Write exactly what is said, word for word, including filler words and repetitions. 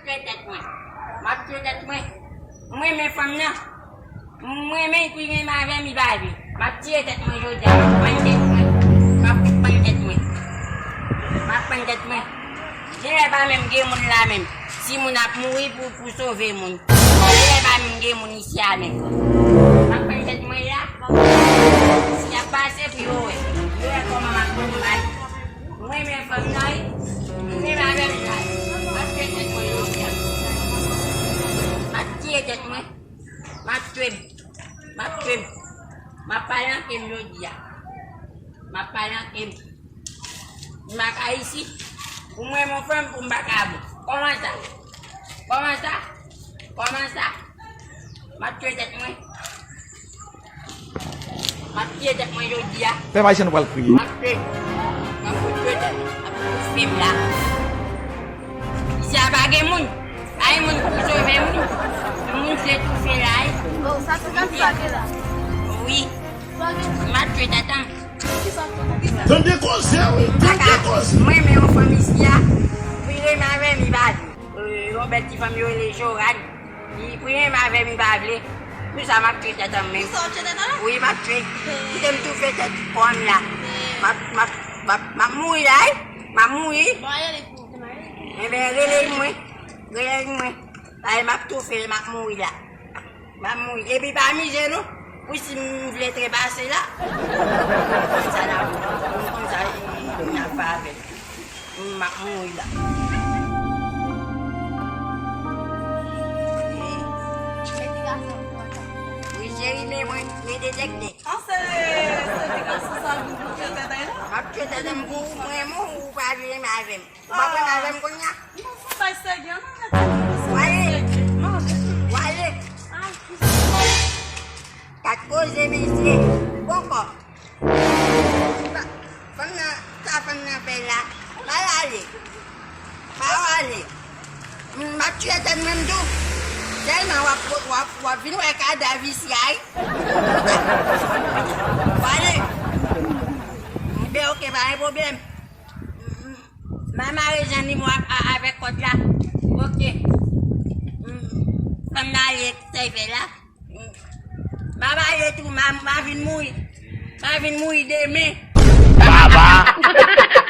Tye tèt mwen. M ap tye tèt mwen. M renmen fanm nan. M renmen l, pou l renmen avè m, li pa vle. M ap tye tèt mwen jodi a. M ap pann tèt mwen. M ap pann tèt mwen. M ap pann tèt mwen. Genlè pa menm gen moun la menm. Si moun ap mouri pou, pou sove moun. Genlè pa menm gen moun isi a menm. M ap pann tèt mwen la. Si y ap pase pou yo wè. Yo wè kòman m ap pann mal. Mwen menm fanm nan, wi. Mwen menm avè m la. M ap tye tèt mwen jodi a. M ap tye tèt mwen. M ap tye m. M ap tye m. M ap pale anke m jodi a. M ap pale anke m. M pa ka isi. Pou mwen, mon fanm, pou m pa ka bon. Kòman sa? Kòman sa? Kòman sa? M ap tye tèt mwen. M ap tye tèt mwen jodi a. Pèp ayisyen, nou pral kriye. M ap tye. M ap tye tèt mwen. M ap tye fim la. Isi a pa gen moun. Pa gen moun pou sove moun. Moun se toufe la, wi. Oh, sa se kòm sa gen la. Wi. M ap tye tèt mwen. Tande koze, wi. Tande koze. Mwen, men yon fanm isi a. Pou l renmen avè m, li pa vle. Euh, yon bèl ti fanm yo rele Jorane. Li pou l renmen avè m, li pa vle. Pou sa, m ap tye tèt an menm. Pou sa, w tye tèt an? Wi, m ap tye. Kite m toufe tèt kò m la. M ap, m ap, m ap, m ap mouri la, wi. M ap mouri. Bon, ale pou. Enben, rele mwen. Rele mwen. Ay, m ap toufe, m ap mouri la. M ap mouri. Epi pa mize non. Pou si m vle trepase la. Konn sa la, konn sa, n ap fè avè l. M ap mouri la. Wi, cheri, men mwen, men detekte. An, se, se ti gason sa, pou, pou tye tèt la? M ap tye tèt m pou ou, mwen, mwen, ou pa vle renmen avè m. Ou pa konn avè m kounye a? Non, fò bay sège an, non, mèt. Wale. Wale. Ay, Kris. Kat koze, mesye. Bon kò. Fanm nan, sa fanm nan fè la. Pa ale. Pa ale. M ap tye tèt mwen tou. Tèlman w ap, w ap, w ap vin wè kadav isi a, wi. Wale. Enben, oke, pa gen pwoblèm. M a mare zanmi mwen a, a, avèk kòd la. Oke. M, fanm nan ale sèvè la. M a mare tou, m a, m a vin mouri. M a vin mouri demen. Baba!